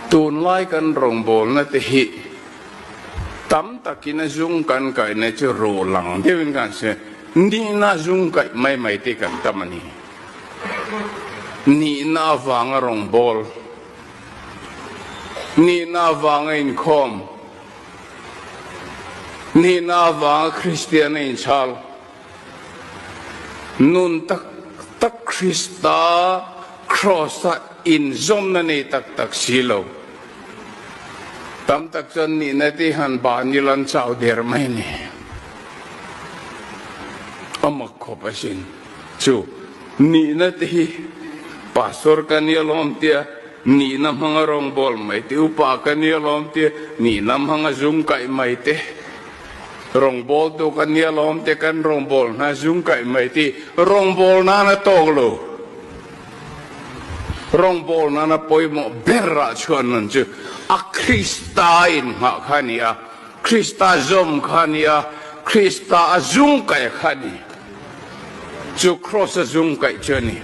Tunlai kan rawngbawlna te hi tam takin a zung kan kaihna chu ruh lang deuhin kan hria. Nihna zung kaih mai mai te kan tam a ni. Nihna avanga rawngbâwl, nihna avanga inkhawm, nihna avanga Kristiana inchhal, Nun tak tak Krista Kraws-a inzawmna nei tak tak si lo. Tam tak chuan nihna te han ban ila an chau der mai a ni. A mak khawp asin. Chu nihna te hi Pastor ka nia lawm tia nihna hmanga rawngbâwl mai te, upa ka nia lawm tia nihna hmanga zum kaih mai te, Rawngbawltu kan nia lawm te kan rawngbâwl hna zung kaih mai ti rawngbâwl nana tawk lo. Rawngbâwl nana pawimawh ber ah chuan nun chu a Krista inngah kha a ni a, Krista zawm kha a ni a, Krista a zung kaih kha a ni. Chu Kraws a zung kaih chu a ni.